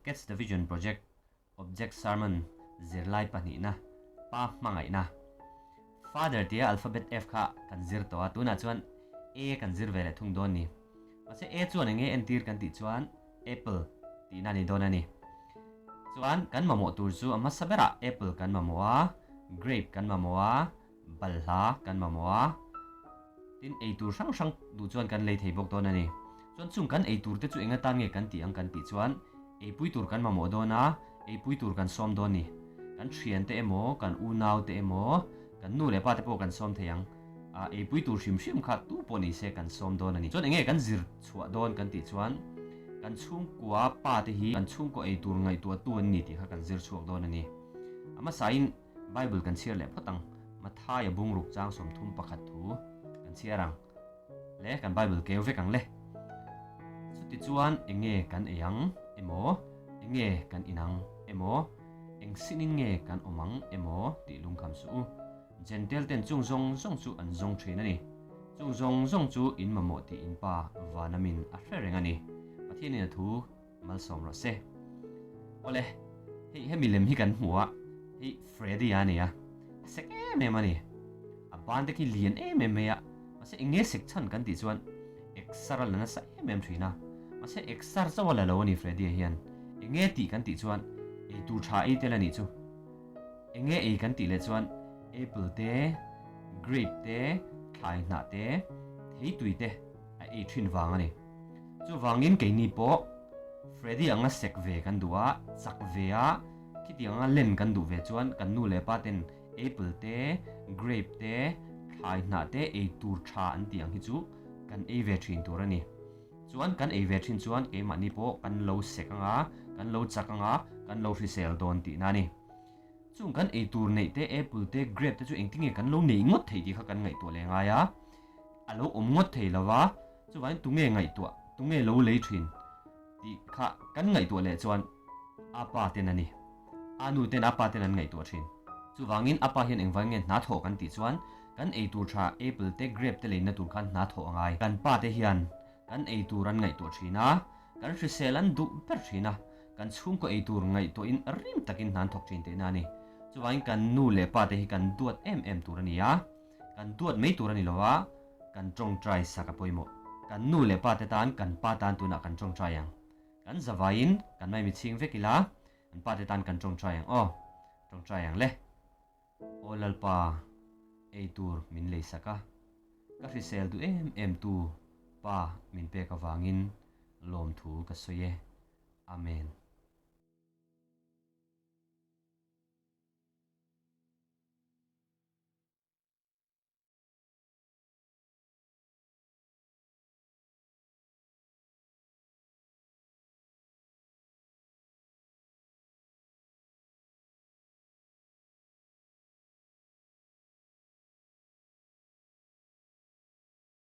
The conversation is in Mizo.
Catch the Vision Project Object Sermon zirlai pahnihna Pa hmangaihna Father tia alphabet F kha kan zir tawh a, tunah chuan A kan zir ve leh thung dawn ni. Mahse A chuan enge entir kan tih chuan Apple tihna a ni dawn a ni. Chuan kan mamawh tur chu a hmasa berah Apple kan mamawh a, Grape kan mamawh a, Balhla kan mamawh a, tin eitur hrang hrang duh chuan kan lei thei bawk dawn a ni. Chuan chung kan eitur te chu eng atan nge kan tih ang kan tih chuan eipui tur kan mamawh dawn a, eipui tur kan sawm dawn ni. Kan thian te emaw, kan unau te emaw, kan nu leh pa te pawh kan sawm thei ang. A eipui tur hrim hrim kha tu pawh ni se kan sawm dawn a ni. Chuan eng nge kan zir chhuah dawn kan tih chuan kan chhungkua pa te hi kan chhungkaw eitur ngaihtuahtu an ni tih kha kan zir chhuak dawn a ni. A hmasain. Bible kan chhiar leh phawt ang. Mathaia bungruk chang 31 thu kan chhiar ang le, kan Bible keu vek ang le. Chutichuan enge kan ei ang emaw, enge kan in ang emaw, eng sinin nge kan awm ang emaw tih lungkham suh u. Jentail ten chung zawng zawng chu an zawng thin a ni. Chung zawng zawng chu in mamawh tih in Pa Vanamin a hre reng a ni. Pathianin a thu Malsawm rawh se. Awle, hei hemi lem hi kan hmu a, hei Freddy a nia, a sek em em a ni. A ban te khi lian em em mai a, mahse eng nge sek chhan kan tih chuan exer a la nasa em em thin a, mahse exer chauh a la lo a ni Freddy a hian. Eng nge tih kan tih chuan eitur tha ei tel a nih chu. Eng nge ei kan tih leh chuan apple te, grape te, thlai hnah te, theitui te a ei thin vang a ni. Chuvangin keini pawh Freddy anga sek ve kan duh a, chak ve a, khitiang anga len kan duh ve chuan kan nu leh pa ten apple te, grape te, thlai hnah te ei tur tha an tih ang hi chu kan ei ve thin tur a ni. Chuan kan ei ve thin chuan keimahni pawh kan lo sek anga, kan lo chak anga, kan lo hrisel dawn tihna a ni. Chung kan ei tur neih te, apple te, grape te chu engtinge kan lo neih ngawt thei tih kha kan ngaihtuah leh ngai a. A lo awm ngawt thei lo va, chuvangin tunge ngaihtuah, tunge lo lei thin tih kha kan ngaihtuah leh chuan a pa ten a ni. A nu ten a pa ten an ngaihtuah thin. Chuvangin a pa hian engvang nge hna thawh kan tih chuan kan ei tur tha apple te grape te leina tur khan hna thawh a ngai. Kan pa te hian kan ei tur an ngaihtuah thin a, kan hrisel an duh ber thin a, kan chhungkaw ei tur ngaihtuahin rim takin hna an thawk thin tihna a ni. Chuvangin kan nu leh pa te hi kan duat em em tur a ni a. Kan duat mai tur a ni lo a, kan tawngtai sak a pawimawh. Kan nu leh pa te tan, kan pa tan tunah kan tawngtai ang. Kan zavaiin kan mai mitchhing vek ila, kan pa te tan kan tawngtai ang aw. Tawngtai ang le. Aw Lalpa, ei tur min lei sak a, ka hrisel duh em em tu pa min pek avangin lawmthu ka sawi e. Amen.